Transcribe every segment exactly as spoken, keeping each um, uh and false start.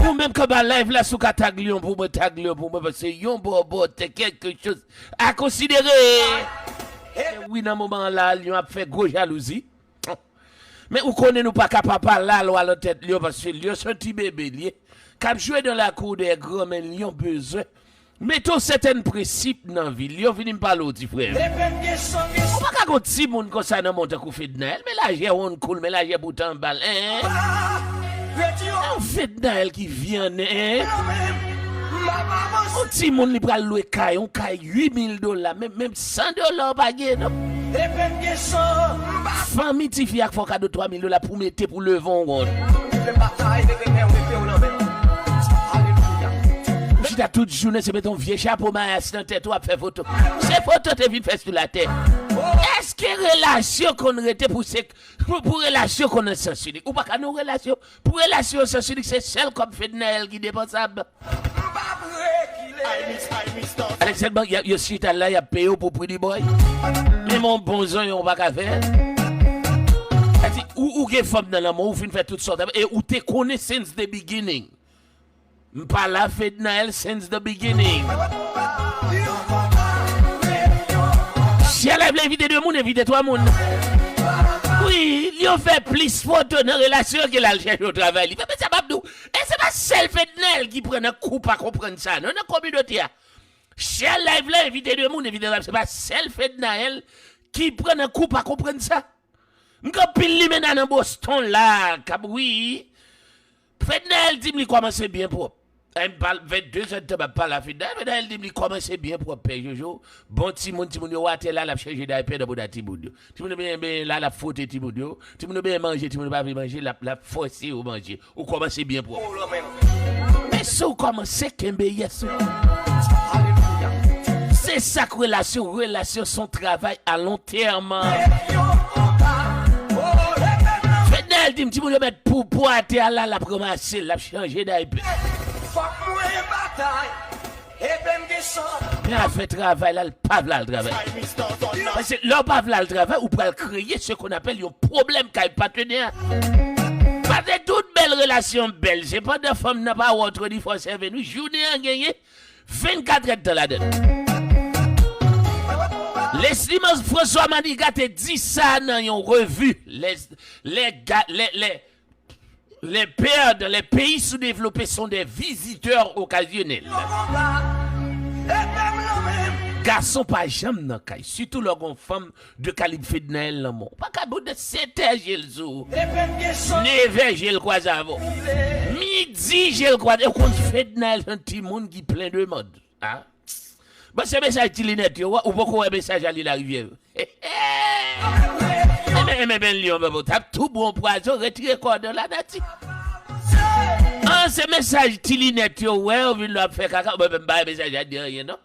Ou menm k ap ba live la, si w ka tag Lyon pou mwen, tag Lyon pou mwen, paske yon bò bò te kèlke choz a konsidere. Wi, nan moman an la, Lyon ap fè gwo jalouzi. Men ou konnen nou pa ka pa pale lalwa nan tèt Lyon, paske Lyon se yon ti bebe l ye, k ap jwe dans la cour des grands, men Lyon bezwen mete yon sètèn prensip nan vi l. Lyon, vini m pale w, ti frè m. Ou pa ka gon timoun konsa nan mond tankou Fednaelle, men lajè wonn kou l, men lajè bouton anba l, en. Yon Fednaelle ki vyannen, en. Yon timoun li pral lwe kay, yon kay uit mil dola, menm, menm san dola w pa gen, non. Fanmi tifi a k fè w kado twa mil dola pou mete pou leve yon wonn. Ou chita tout jounen, se mete yon vye chapo mayas nan tèt ou ap fè foto. Se foto te vin fè sou latè. Èske relasyon konn rete pou se, pou, pou relasyon konn nan sans inik? Ou pa ka nan yon relasyon, pou relasyon sans inik, se sèl kòb Fednaelle ki depansab. Alexandre Bank, y ap, yo chita la, y ap peye w pou Pretty Boy. Menm yon bon zonyon ou pa ka fè. Sa di, ou, ou gen fanm nan lanmò, ou fin fè tout sa w ta fè, e ou te konnen since the beginning. M pa la Fednaelle since the beginning. Share live la, envite de moun, envite twa moun. Wi, Lyon fè plis foto nan relasyon ke l al chèche yon travay. Li fè, men sa m ap di w, e se pa sèl Fednaelle ki pran nan kou pa konprann sa, non, nan kominote a. Share live la, envite de moun, envite twa moun. Se pa sèl Fednaelle ki pran nan kou pa konprann sa. M gen anpil limena nan Boston la, k ap, wi. Fednaelle di m li kòmanse byen pwòp. Ay, m pale, vennde zè de tan m ap pale a Fednaelle, Fednaelle di m li kòmanse byen pwòp, Pè Jojo. Bon timoun, timoun yo atè la, l ap chanje daypè nan bouda timoun yo. Timoun yo benyen, benyen la, l ap fwote timoun yo. Timoun yo benyen manje, timoun yo pa vle manje, l ap, l ap fòse yo manje. Ou kòmanse byen pwòp. Men si w kòmanse, kenbe yès ou. Se sa k relasyon, relasyon se yon travay a lon tèm. Fednaelle di m, timoun yo mèt poupou atè a la, l ap ranmase l, l ap chanje daypè. Men afè travay la, l pa vle al travay. Paske lè w pa vle al travay, ou pral kreye ce qu'on appelle yon pwoblèm kay patnè a. Paske tout bèl relasyon bèl, se pandan fanm nan pa wè w twenty-four seven, wi, jounen an genyen vennkat èdtan ladan l. Leslie Mans-, François Manigat te di sa nan yon revi. Les, les, ga- les, les, les pères dans les pays sous-développés sont des visiteurs occasionnels. Gason pa janm nan kay, sitou lè w gon fanm de kalib Fednaelle nan men w. Pa ka bouda sèt è je l sou ou. Nevè je l kwaze avè w. Midi je l kwaze. Ou konn Fednaelle se yon timoun ki plen demann. A. Bon, se mesaj Ti Linèt yo, ou poko wè mesaj a Lil Larivyè yo. Enben, enben, ben Lyon, ben, bon, t ap tou bon pwazon, retire kòdon lanati. An, se mesaj Ti Linèt yo wè, ou vin la ap fè kaka, mwen menm m pa wè mesaj la di anyen, non.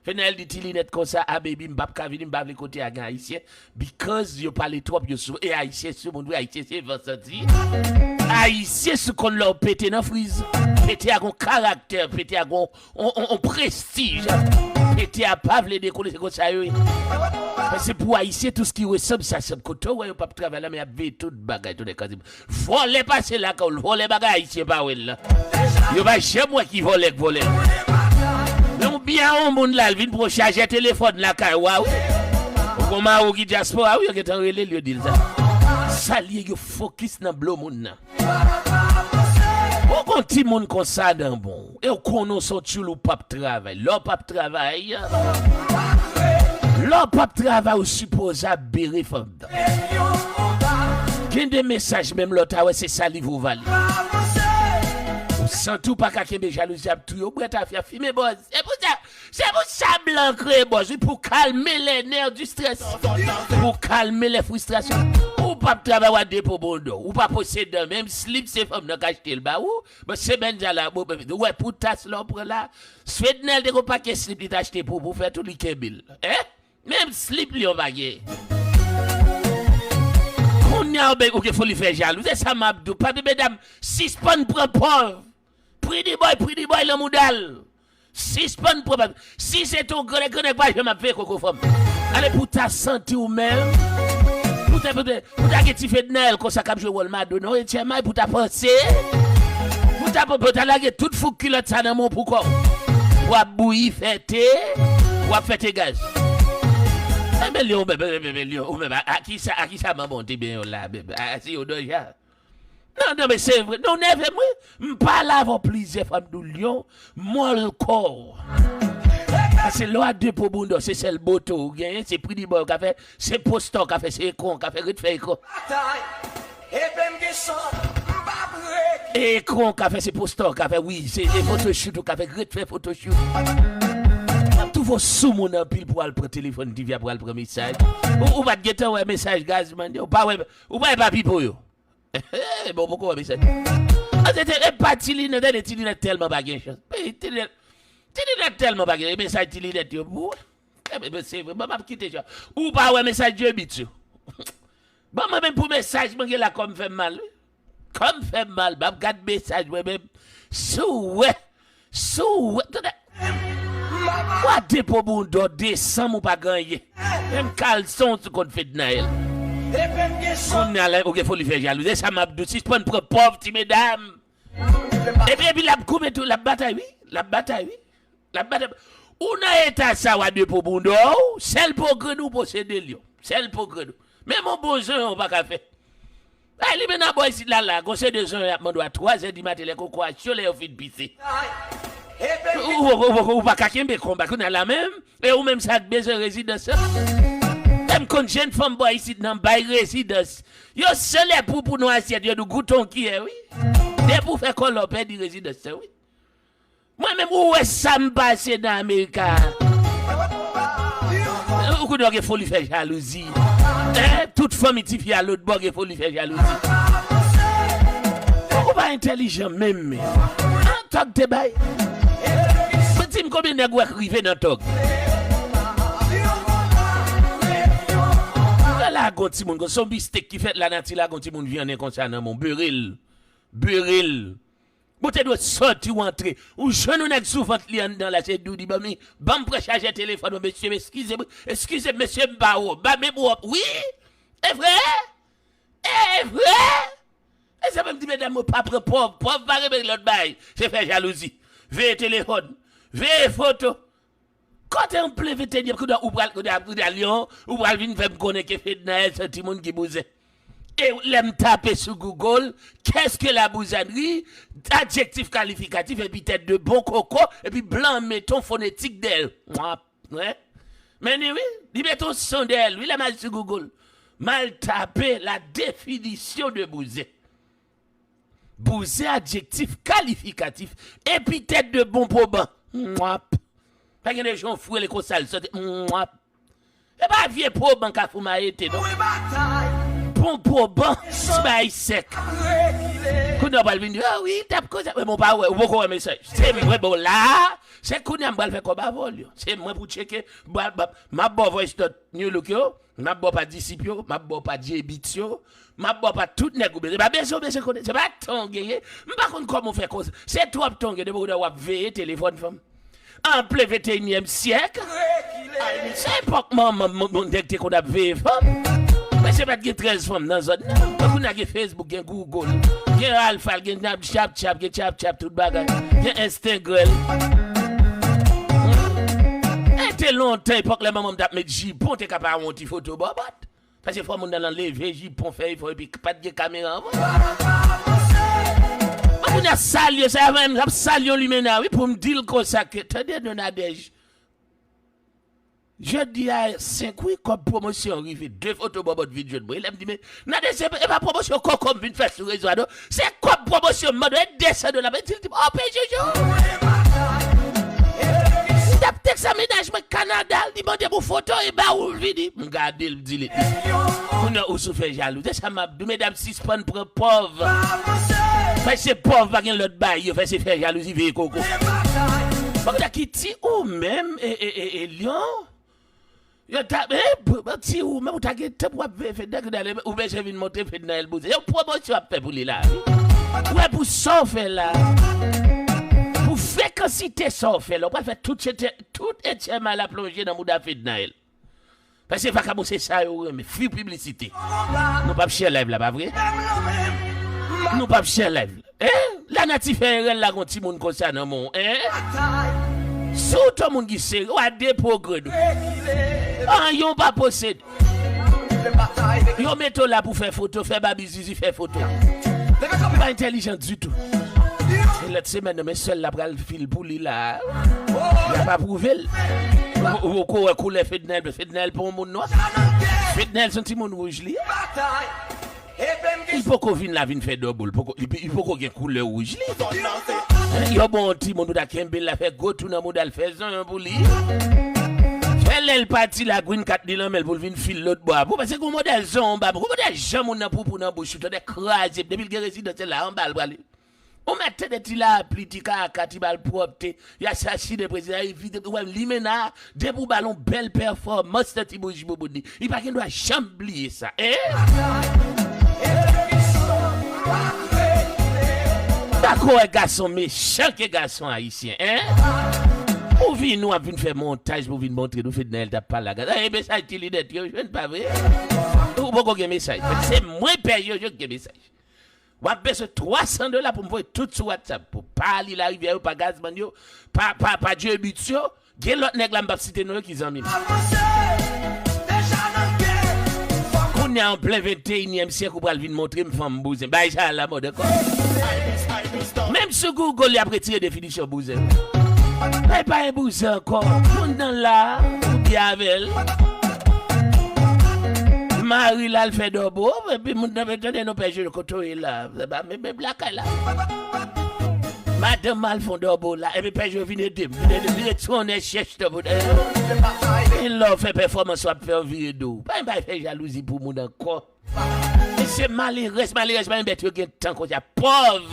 Fednaelle di Ti Linèt konsa, a baby, m p ap ka vini, m pa vle kote a gen Ayisyen, because yo pale twòp, yo sou, e Ayisyen sou moun, wi, Ayisyen se van santi. Ayisyen sou konn lè w pete nan friz. Pete a gon karaktè, pete a gon, on, on, on prestij. Pete a pa vle dekole, se konsa yo ye. Paske pou Ayisyen, tout ce qui ressemble, ça semble. Kote w wè yo p ap travay la, men y ap veye tout bagay, tout nèg kanzim. Vòlè pase lakay w, vòlè bagay Ayisyen pa wè l la. Yo pa janm wè ki vòlè k vòlè. Men ou byen a yon moun la, l vin pran chajè telefòn lakay ou a, wi. Ou gon mari w ki dyaspora, wi, yo gentan rele l, yo di l sa. Sa l ye, yo fokis nan blo moun nan. Ou gon timoun konsa nan bon, e w konnen w se yon tchoul ou p ap travay. Lè w p ap travay, lè w p ap travay, ou sipoze ap bere fanm nan. Gen de mesaj, menm lè w ta wè se saliv ou vale. Ou santi w pa ka kenbe, jalouzi ap touye w, bwè tafya, fimen bòz. Se pou sa, se pou sa blan kreye bòz, wi, pou kalme les nerfs du stress. Pou kalme les frustrations. Ou p ap travay, w a depo bon do. Ou pa posede menm slip, se fanm nan k achte l ba ou. Bon, semèn sa la, bon, ou wè pou tas la w pran la. Fednaelle te gon pakèt slip li t achte pou, pou fè tou, li kenbe l. Hein? Menm slip li yo pa gen. Kounye a, ou gen foli fè jalou. Se sa m ap di w. Papi medam, sispann pran pòv. Pretty boy, pretty boy nan mouda l. Sispann pran pòv. Si se te yon grannèg, grannèg pa janm ap veye koko fanm. Ale pou ta santi w menm. Pou ta, pou ta, pou ta gen ti Fednaelle konsa k ap jwe wòl Madonna, non, H M I, pou ta panse. Pou Tapo, pou ta lage tout fouk kilòt sa nan men w pou kò w. W ap bouyi, fè te, w ap fè te gaz. Enben, Lyon, ou menm, enben, Lyon, ou menm, a, a ki sa, a ki sa manman w te benyen w la, menm? A, se yon dòja. Non, non, men se vre. Non, nève mwen. M pale avè w plizyè fwa, m di w, Lyon, mòl kò w. Paske lè w a depo bounda w, se sèl bote w genyen, se pri di bò w ka fè, se posta w ka fè, se ekran w ka fè, ret fè ekran. Batay, epi m gen san, m p ap regle. Ekran w ka fè, se posta w ka fè, wi, se, se photoshoot ou ka fè, ret fè photoshoot. W ap twouve w sou moun anpil pou w al pran telefòn, Divya, pou w al pran mesaj. Ou, ou pa t gentan wè mesaj Gazman yo, ou pa wè, ou pa wè pa pipo yo. Bon, poko wè mesaj. An, se te, e pa Ti Linèt, tande, Ti Linèt tèlman pa gen chans. Ti Linèt, Ti Linèt tèlman pa gen mesaj Ti Linèt yo. Bon, e, e, se vre, bon, m ap kite jan. Ou pa wè mesaj Djebit yo. Bon, mwen menm pou mesaj mwen gen la, kò m fè m mal, wi. Kò m fè m mal, m ap gad mesaj mwen menm. Si w wè, si w wè, tande. W a depo bounda w, desanm ou pa gen anyen. Menm kalson w sou kont Fednaelle. Kounye a la, ou gen foli fè jalouzi. E sa m ap di w, sispann pran pòv ti medam. Epi, epi l ap goumen tou, l ap batay, wi. L ap batay, wi. L ap batay. Ou nan eta sa, w a depo bounda w, sèl pogre nou posede l yo. Sèl pogre nou. Menm yon bon zanyon w pa ka fè. Ay, li menm nan bò isit la, la, gon seri de zanyon y ap mande w a twa zè di maten, lè koko a cho, lè yo fin pise. Ou, ou, ou, ou, ou pa ka kenbe konba kounye a la menm, e ou menm sa k bezwen rezidans lan. E m konn jèn fanm bò isit nan bay rezidans. Yo sele pou, pou nou asyèt, yo di w goute yon kiyè, wi. Depi w fè kòlè, w pèdi rezidans lan, wi. Mwen menm, ou wè sa m pase nan Amerika. Ou konnen w gen foli fè jalouzi. Hein? Tout fanmi tifi a lòt bò gen foli fè jalouzi. Ou pa entèlijan menm, men. An tòg te bay. Mwen di m konbyen nèg ou wè k rive nan tòg. Lè la gon timoun, gon son bistek ki fèt la nati la, gon timoun vyannen konsa nan men w, bere l. Bere l. Bon, te dwe sòti w antre. Ou jwenn yon nèg sou vant li anndan la, se Doudi, ban m, ban m pran chajè telefòn mwen, mesye, eskize m, eskize m, mesye, m pa wè w. Ba, men pou w, wi, e vre, e vre. E se menm di medam yo pa pran pòv, pòv pa renmen lòt bagay, se fè jalouzi. Veye telefòn, veye foto. Kote anpli venntenyèm, kounye a ou pral, kounye a, kounye a Lyon, ou pral vin fè m konnen ke Fednaelle se yon timoun ki bouzen. E lè m tape sou Google, qu'est-ce que la bouzanerie, adjektif kalifikatif, epitèt de bon koko, epi blan meton fonetik dèyè l. Mwap, wi. Men ni wi, li meton son dèyè l, wi, lè m al sou Google. M al tape la définition de bouzen. Bouzen, adjektif kalifikatif, epitèt de bon pwoban. Mwap. Pa gen de jan w fwele konsa l soti. Mwap. E pa vye pwoban Kafou Mayete, non. Bon pwoban, ti bagay sèk. Kounye a w pral vin di, ah wi, l t ap koze. Men bon, w pa wè, ou poko wè mesaj. Se mwen, bon, la, se kounye a m pral fè kòb avè w, Lyon. Se mwen pou tcheke. M ap ba w voice note New Look yo. M ap ba w pa Disip yo, m ap ba w pa J-Beatz yo, m ap ba w pa tout nèg ou bezwen. Se pa bezwen, bezwen konnen, se pa tan w genyen. M pa konn kòman w fè konsa. Se twòp tan w gen, depi w ap veye telefòn fanm. An plen venteyinyèm syèk. Se epòk manman m, moun nèg te konn ap veye fanm. Men se pa t gen trèz fanm nan zòn nan. Men kounye a gen Facebook, gen Google, gen Alpha, gen Snapchat, gen Chap Chap, tout bagay. Gen Instagram. E te lontan, epòk lè manman m t ap met jipon, te ka pa wè yon ti foto bòbòt. Paske fò moun nan leve jipon, fè efò, epi pa t gen kamera anvan. Mwen kounye a salye sa, mwen ap salye yon limena, wi, pou m di l konsa ke, tande non Nadège. Jodi a senk wi, kòb pwomosyon rive, de foto bòbòt vin jwenn mwen. E lè m di, men, Nadège, se, e pa pwomosyon kòkò m vin fè sou rezo a, non. Se kòb pwomosyon m mande, e de san dola, men di l, di m, oh, P J J. M t ap tèks a mennaj mwen Kanada, li mande m yon foto, e ba ou l vini. M gade l, m di li. Kounye a ou sou fè jalouzi. Se sa m ap di w, medam, sispann pran pòv. Paske pòv pa gen lòt bagay yo fè, se fè jalouzi, veye koko. Bon, kounye a ki ti ou menm, e, e, e, e, Lyon? Yo ta, e, ti ou menm, ou ta gen tan pou w ap veye fè nèg nan, ou bezwen vin montre Fednaelle bouzen. Yon pwomosyon ap fè pou li la, wi. Ou wè pou sa w fè la. Pou frekansite sa w fè la, ou pral fè tout chete, tout H M A la plonje nan mouda Fednaelle. Paske vakabon se sa yo renmen, fi piblisite. Nou p ap share live la, pa vre? Nou p ap share live la. Hein? Lanati fè erè l lage yon timoun konsa nan men w, hein? Si w t yon moun ki serye, w a deprograde w. Anyen w pa posede. Yo mete w la pou fè foto, fè babi zizi, fè foto. Pa entèlijan ditou. E lòt semèn nan, men sèl la pral fil pou li la. Y ap apwouve l. Ou, ou, ou ko wè koulè Fednaelle, Fednaelle pa yon moun nwa. Fednaelle se yon timoun wouj li ye. Li poko vin la vin fè double, poko, li, li poko gen koulè wouj li. Yo bon yon timoun pou ta kenbe l la fè gwo tou nan mouda l fè zonyon pou li. Fè lè l pati la green card li nan men l pou l vin fil lòt bò a. Pou paske gon modèl zonba, gon modèl jan moun nan poupou nan bouch ou tande kraze depi l gen rezidansyèl la anba l prale. Ou mèt tande ti lapli, ti kaka, ti malpwòpte. Y asasinen prezidan, evite, ou wè limena, depi w ba l yon bèl pèfòmans nan ti bouch bouboun li, li pa gen dwa janm bliye sa. Hein? Dakò, wè gason mechan ke gason ayisyen, hein? Ou vin, ou ap vin fè montaj pou vin montre nou Fednaelle t ap pale a gason. E mesaj ti linèt yo jwenn pa vre? Ou poko gen mesaj. Se mwen pè yo, yo gen mesaj. W ap bezwen twa san dola pou m voye tout sou WhatsApp. Pou pa Ali Larivyè yo, pa Gazman yo, pa, pa, pa Djebit yo. Gen lòt nèg la m p ap site non yo ki zanmi m. Kounye a an plen venteyinyèm syèk ou pral vin montre m fanm bouzen. Bagay sa a lamòd ankò. Menm sou Google, y ap retire definisyon bouzen. Bagay pa gen bouzen ankò. Moun nan la, ou byen avè l. Mari l al fè dòbo, epi moun nan tande non pè Jero kote w ye la. Se pa menm, menm lakay la. Madanm al fon dòbo la, epi pè Jero vin ede m. Vin ede m, vin retounen chèch dòbo. E lè w fè pèfòmans, w ap fè w vire do. Pa gen bagay fè jalouzi pou moun ankò. Mesye, malerèz, malerèz, pa gen bèt yo gen tan konsa. Pòv.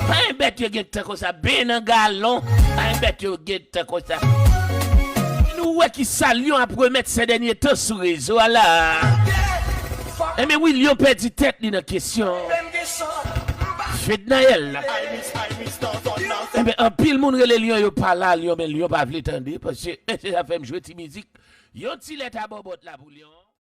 Pa gen bèt yo gen tan konsa. Ben nan galon. Pa gen bèt yo gen tan konsa. Nou wè ki sa Lyon ap remèt sè dènye tan sou rezo a la. Enben wi, Lyon pèdi tèt li nan kesyon Fednaelle la. Enben, anpil moun rele Lyon, yo pa la Lyon, men Lyon pa vle tande, paske se sa fè m jwe ti mizik. Yon ti lèt a bòbòt la pou Lyon.